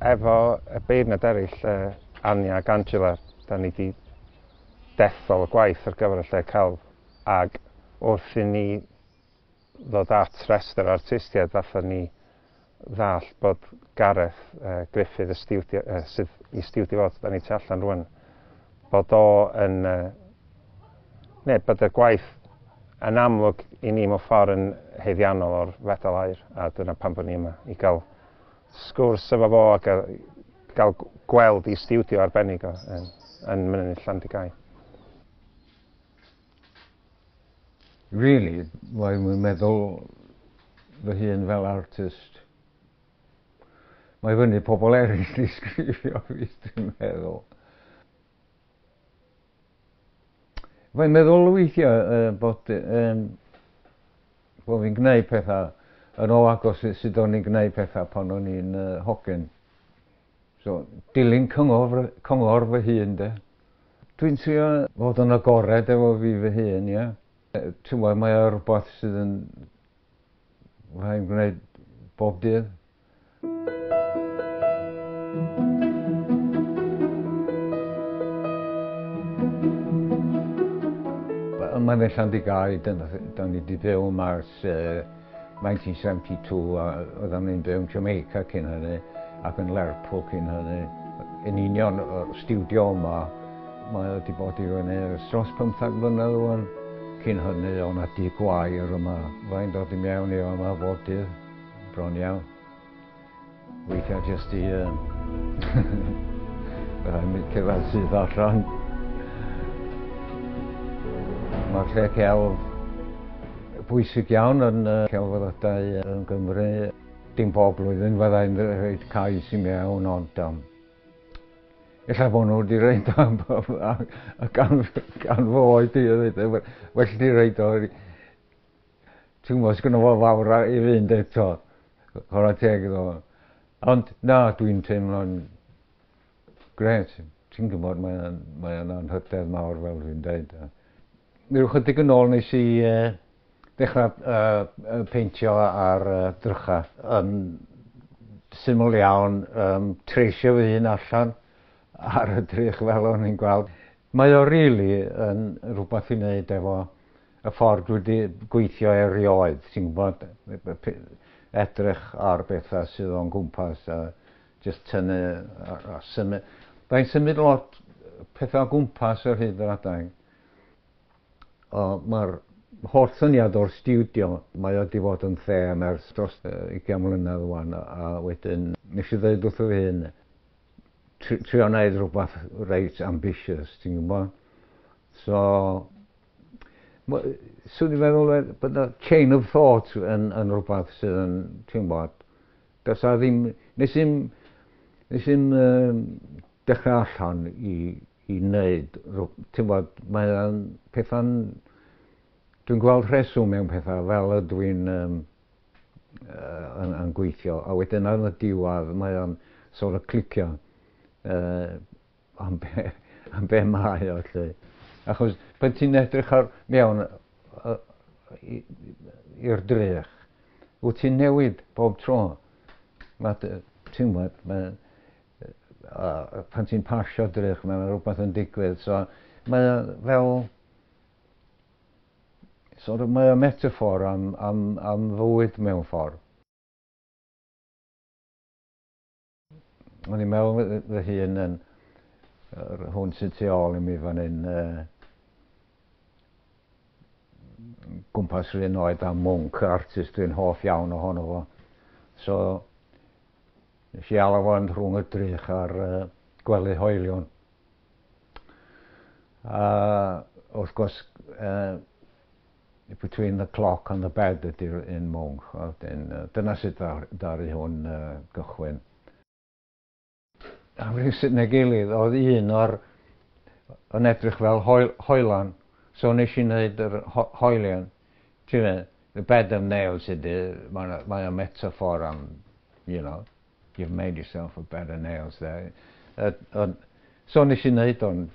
Efo y beirniad eraill, Anya ac Angela, da ni wedi dethol y gwaith ar gyfer y Lle Celf, ac wrth i ni ddod at restr artistiaid, ddathon ni ddallt bod Gareth Griffith, y stiwdio, sydd i stiwdio fo, da ni tu allan rwan, bod o yn, neu bod y gwaith yn amlwg i ni mewn ffordd yn haeddiannol o'r fedal aur, a dyna pam bod ni yma, i gael sgwrs efo fo ac gael gweld i stiwdio arbennig o yn Mynydd Llandygai. Really, mae'n meddwl fy hun fel artist. Mae fyny pobl eraill i sgrifio fi, dwi'n meddwl. Mae'n meddwl weithiau bod fi'n gwneud pethau yn ôl agos sut o'n i'n gwneud pethau pan o'n i'n hogyn. So, dilyn cyngor fy hun, de. Dwi'n trio fod yn agored efo fi fy hun, ie. Ti'n gwybod, mae o rhywbeth sydd yn rhaid gwneud bob dydd. Mae'n Llandygai, da ni wedi byw yma ers 1972, a oedden ni'n byw yn Jamaica cyn hynny, ac yn Lerpwl cyn hynny. Yn union o'r stiwdio yma, mae wedi bod i fyny ers dros 15 mlynedd rwan. Cyn hynny, o'n na dŷ gwair yma. Mae'n dod i mewn i yma bob dydd, bron iawn. Weithiau jyst i byddai'n mynd cerdded syth allan. Mae'r Lle Celf bwysig iawn yn celfyddydau yn Gymru. Dim bob blwyddyn fyddai'n rhoi cais i mewn, ond ella bod nhw wedi rhoid o gan fy oed i, well di rhoid o. Ti'n gwybod, sgynno fo fawr i fynd eto, chwarae teg iddo. Ond na, dwi'n teimlo'n grêt. Ti'n gwybod, mae'n anrhydedd mawr fel dwi'n dweud. Rhyw chydig yn ôl nes i dechrau peintio ar drycha. Yn syml iawn, treisio fy hun allan ar y drych fel o'n i'n gweld. Mae o rili yn rhywbeth i wneud efo y ffordd dwi wedi gweithio erioed, ti'n gwybod, edrych ar bethau sydd o'n gwmpas a jyst tynnu a symud. Mae'n symud lot pethau o gwmpas ar hyd yr adeg. Mae'r holl syniad o'r stiwdio, mae o wedi bod yn them ers dros 20 mlynedd rwan, a wedyn nes i ddweud wrth fy hun, trio wneud rhywbeth reit ambitious, ti'n gwybod? So, swn i'n meddwl bod y chain of thought yn rhywbeth sydd yn, ti'n gwybod, does a ddim, nes i'm dechrau allan i wneud, ti'n gwybod, mae'n pethau'n, dwi'n gweld rheswm mewn pethau fel ydw i'n yn gweithio, a wedyn ar y diwedd mae o'n sort of clicio am be mae o, lle. Achos pan ti'n edrych ar mewn i'r drych, wyt ti'n newid bob tro. Ti'n gwybod, pan ti'n pasio drych, mae rhywbeth yn digwydd. So, mae o fel, sort of, mae o metaphor am fywyd mewn ffordd. O'n i'n meddwl fy hun yn hwn sydd tu ôl i mi fan hyn, gwmpas rhywun oed a Munch, artist dwi'n hoff iawn ohono fo. So, nes i alw fo'n rhwng y drych ar gwely hoelion. A wrth gwrs, between the clock and the bed ydy'r un Munch. Dyna sut ddaru hwn gychwyn. Am rywsut neu gilydd, oedd un o'r yn edrych fel hoelan, so nes i wneud yr hoelion. Ti'n meddwl, the bed of nails ydy, mae o'n metaphor am, you know, you've made yourself a bed of nails there. So nes i wneud o'n,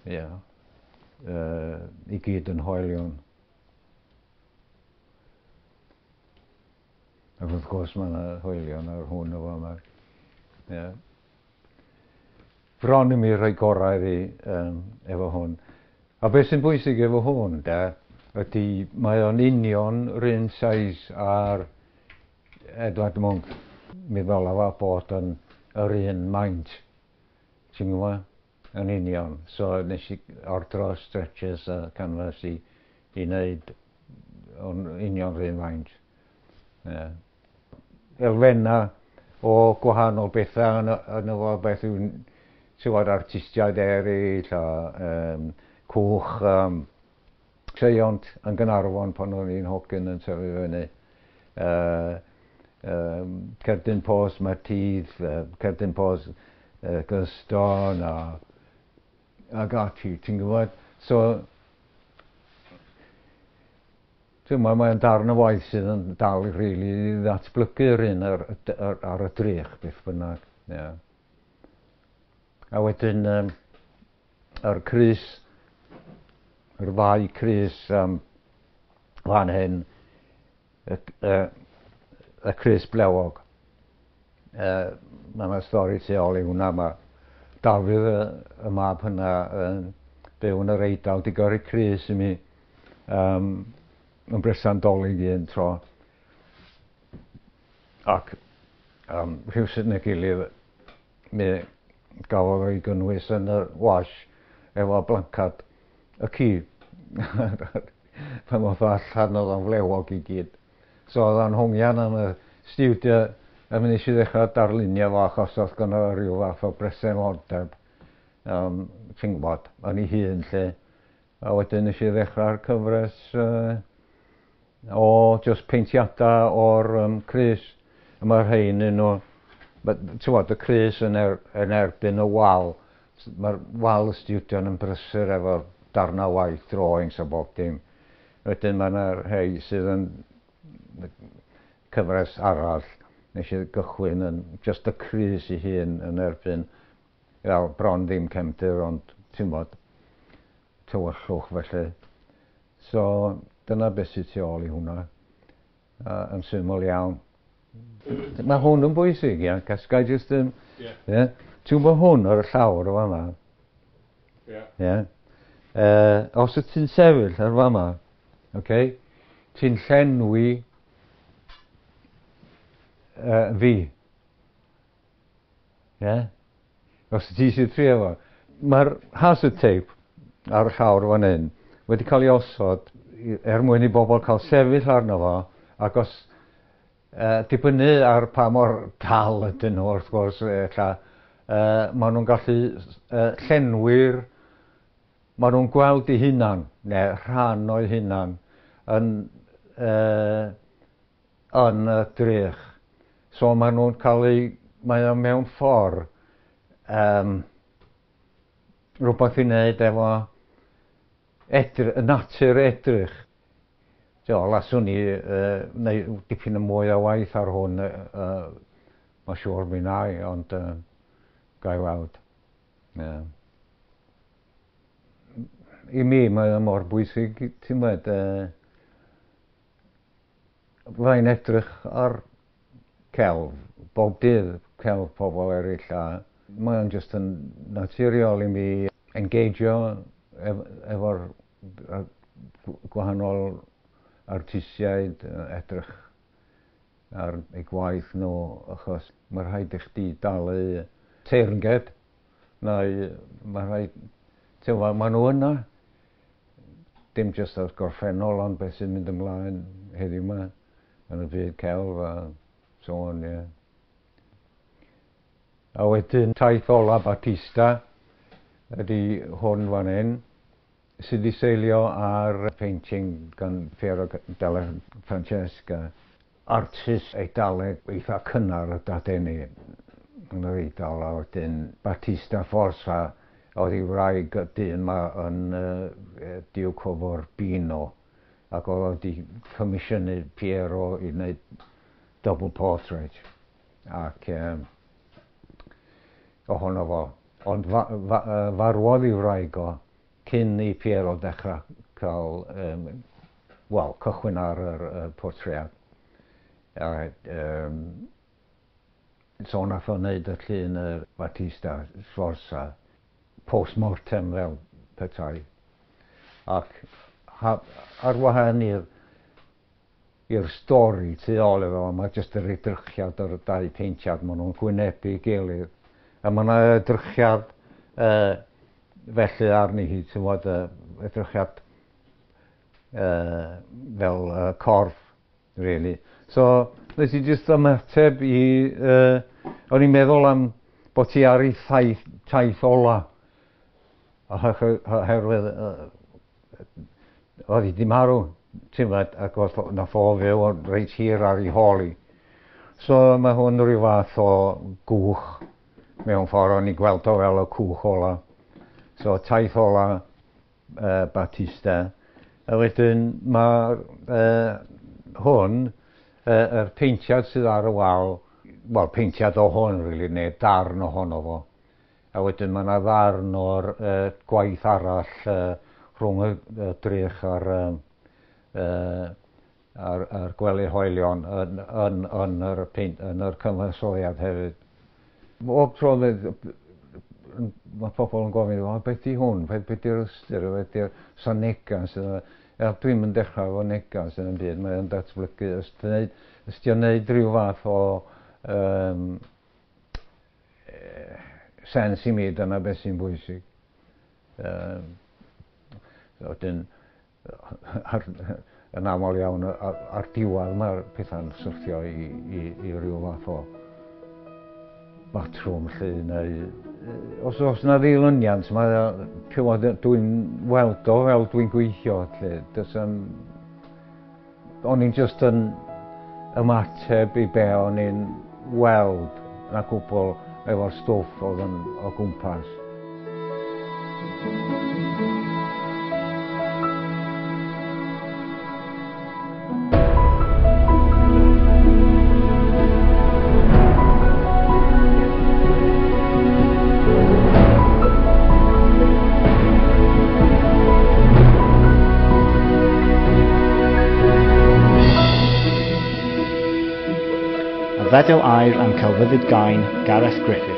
yeah, i gyd yn hoelion. Ac wrth gwrs mae yna hoelion ar hwn o fo yma. Yeah. Bron i mi rhoi gorau iddi efo hwn. A beth sy'n bwysig efo hwn, de, ydy mae o'n union run size ar Edward Munch. Mi ddyla fo bod yn yr un maint. Ti'n gwybod? Yn union. So nes i ordro stretchers a canvas i wneud o'n union run faint. Yeah. Elfenna o gwahanol bethau yn efo beth yw'n ti'n artistiaid eraill a cwch Seiont yn Gaernarfon pan o'n i'n hogyn yn tyfu fyny. Cerdyn post Matisse, cerdyn post Guston ac ati, ti'n gwybod? So, ti'n gwybod, mae'n darn o waith sydd yn dal i really i ddatblygu'r un ar y drych, beth bynnag. Yeah. A wedyn, yr crys, yr ddau crys fan hyn, y crys blewog. Mae yna stori tu ôl i hwnna. Mae Dafydd, y mab hynna, yn byw yn yr Eidal, di gyrru crys i mi yn bresant Dolig un tro. Ac rhywsut neu gilydd, mi gafodd o'i gynnwys yn y wash efo blancad y ci. Pan oedd o allan oedd o'n flewog i gyd. So oedd o'n hongian yn y stiwdio a mi nes i ddechrau darlunio fo achos oedd gynno rhyw fath o bresenoldeb, ti'n gwybod, yn ei hun lle. A wedyn nes i ddechrau'r cyfres o just peintiadau o'r crys. A mae'r rhain un o, ti'n gwybod, y crys yn erbyn y wal. Mae'r wal y stiwdio yn brysur efo darna waith, drawings a bob dim. Wedyn mae yna rhai sydd yn cyfres arall. Nes i gychwyn yn just y crys i hun yn erbyn, wel, bron ddim cefndir, ond ti'n gwybod, tywyllwch felly. So, dyna beth sydd tu ôl i hwnna. Yn syml iawn. Mae hwn yn bwysig, ia. Casgau just yn... Yeah. Yeah. Ti'n gwybod hwn ar y llawr o fama? Yeah. Yeah. Os wyt ti'n sefyll ar fama, okay, ti'n llenwi fi. Yeah? Os ti eisiau trio fo. Mae'r hazard tape ar y llawr fan hyn wedi cael ei osod er mwyn i bobl cael sefyll arno fo, ac os dibynnu ar pa mor dal ydyn nhw, wrth gwrs, ella, maen nhw'n gallu llenwi'r, maen nhw'n gweld eu hunan, neu rhan o'i hunan, yn y drych. So maen nhw'n cael ei, mae o mewn ffordd rhywbeth i wneud efo y natur edrych. Jo, laswn i neu dipyn yn mwy o waith ar hwn, mae'n siŵr mi na i, ond gai weld. Yeah. I mi, mae o mor bwysig, ti'n gwybod, fyddai'n edrych ar celf, bob dydd celf pobl eraill, a mae o'n just yn naturiol i mi engageio efo'r gwahanol artistiaid, edrych ar eu gwaith nhw, achos mae rhaid i chdi dalu teyrnged, neu mae rhaid, ti'n gwbod, maen nhw yna, dim jyst o'r gorffennol, ond beth sy'n mynd ymlaen heddiw yma, yn y byd celf a so on, ie. Yeah. A wedyn taith ola Batista ydy hwn fan hyn, sydd wedi seilio ar painting gan Piero della Francesca, artist Eidaleg eitha cynnar y Dadeni yn yr Eidal, a wedyn Batista Forza oedd ei wraig y dyn yma yn Duke of Urbino, ac oedd wedi comisiynu Piero i wneud double portrait ac ohono fo. Ond farwodd ei wraig o cyn i Piero dechrau cael, wel, cychwyn ar yr portread. A, So nath o wneud y llun y Batista Sforza post-mortem fel petai. Ac ar wahân i'r stori tu ôl iddo fo, mae jyst yr edrychiad o'r dau peintiad, maen nhw'n gwynebu ei gilydd. A mae yna edrychiad felly arni hi, ti'n gwybod, edrychiad fel corff, really. So, nes i jyst ymateb i... O'n i'n meddwl am bod ti ar ei taith ola. Oherwydd oedd hi 'di marw, ti'n gwybod, ac oedd nath o fyw reit hir ar ei hôl hi. So mae hwn rhyw fath o gwch mewn ffordd, o'n i'n gweld o fel y cwch ola. So taith ola Batista. A wedyn mae hwn, yr peintiad sydd ar y wal, wel, peintiad o hwn, really, neu darn ohono fo. A wedyn mae yna ddarn o'r gwaith arall rhwng y drych a'r, a'r gwely hoelion yn yr cyfansoddiad hefyd. Bob tro mae pobl yn gofyn, o, beth di hwn, beth di'r ystyr, beth di'r sa negas? Dwi'n mynd dechrau efo negas yn y byd, mae'n datblygu, os ti'n neud rhyw fath o sens i mi, dyna beth sy'n bwysig. Wedyn, yn aml iawn, ar diwedd mae'r pethau'n syrthio i ryw fath o batrwm lle, neu os yna ddilyniant, dwi'n weld o fel dwi'n gweithio lle. O'n i'n just yn ymateb i be o'n i'n weld na gwbl efo'r stwff oedd yn o gwmpas. A fedel air am celfyddyd gain Gareth Griffiths.